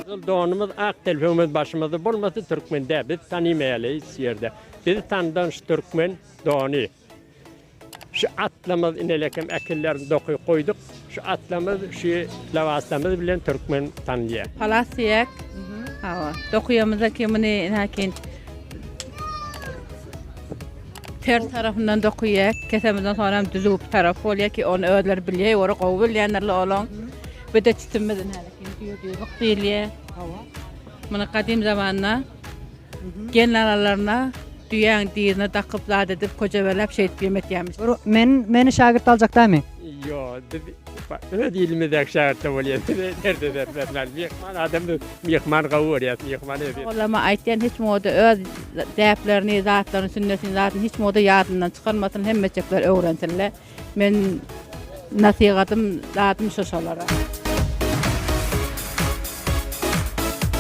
Gyzyl donumyz, ak telpegimiz başymyzda bolmasa türkmen däl. Bizi tanymaýarlar hiç ýerde. Bizi tanydan şu türkmen dony. Şu atlamyz inelekem äkillerini dokyp goýduk. Şu atlamyz, şu lybaslarymyz bilen türkmen tanylýar. Palas diýek. Hawa. Dokuýamyzda ki muny näkin ters tarapyndan dokuýak. Kesemizden soň hem düzüp tarap bolýar ki ony özleri bilýär, ora gowy bilýändirler olaň. Bu da çitimiz näkin düýe-düýe diýilýär. Hawa. Muny gadym zamanda Gelin-alalaryna düýäň dyzyna dakyp zat edip köjebeläp şeýdip ýem etýämiş. Bir men meni şägirt aljak dämi? Ýo, biz öz ilimizdäki şägirtler bolýas. Bize derde dertler. Myhman adam biz myhman gowy görýäs, myhman eziz. Oglama aýtýan hiç muňada öz däplerini, zatlaryny, sünnetini, zadyny hiç muňada ýadyndan çykarmasyn, hemmeçekler öwrensinle. Men nasihatym, zadym şo şolara.